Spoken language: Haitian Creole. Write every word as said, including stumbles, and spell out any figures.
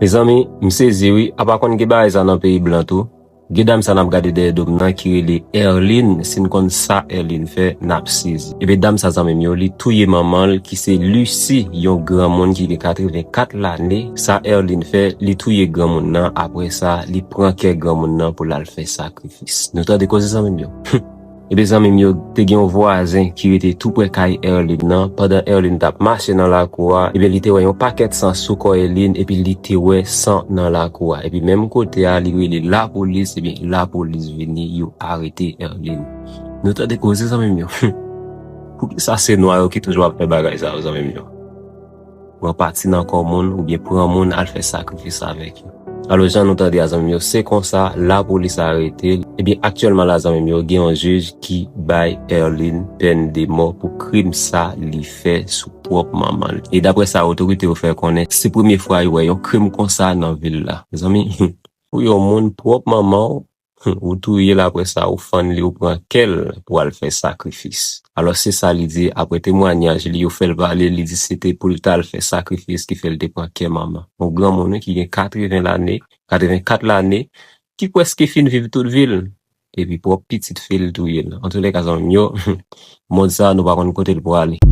Mezanmi, m sezi wi, apa konn gen bagay sa nan peyi blan tou? Gen dam sa n ap gade dèyè do m nan ki rele Erline, si n konn sa Erline fè, n ap sezi. Ebyen dam sa zanmi m yo, li touye manman l ki se Lucie, yon granmoun ki gen katrevenkat lane. Sa Erline fè, li touye granmoun nan, apre sa, li pran kè granmoun nan pou l al fè sakrifis. Nou tande koze zanmi m yo? Ebyen zanmi m yo, te gen yon vwazen ki rete tou prè kay Erline nan. Pandan Erline t ap mache nan lakou a, ebyen li te wè yon pakèt san sou kò Erline epi li te wè san nan lakou a. Epi menm kote a, li rele lapolis, ebyen lapolis vini, yo arete Erline. Nou tande koze zanmi m yo? Poukisa se nwa yo ki toujou ap fè bagay sa yo zanmi m yo? Pran pati nan kò moun oubyen pran moun al fè sakrifis avèk yo. Alò jan nou tande a zanmi m yo, se konsa lapolis arete l. Ebyen aktyèlman la zanmi m yo, gen yon jij ki bay Erline pèn de mò pou krim sa li fè sou pwòp manman l. E daprè sa otorite yo fè konnen, se premye fwa yo wè yon krim konsa nan vil la. Zanmi, pou yon moun pwòp manman w, ou touye l, apre sa ou fann li, ou pran kè l pou al fè sakrifis. Alò se sa li di, apre temwanyaj li, yo fè l pale, li di se te pou l t al fè sakrifis ki fè l te pran kè manman. Yon granmoun wi ki gen katreven lane, katrevenkat lane, ki prèske fin viv tout vi l. Epi pwòp pitit fi l touye l. Antoulèka zanmi m yo, mond sa nou pa konn kote l prale.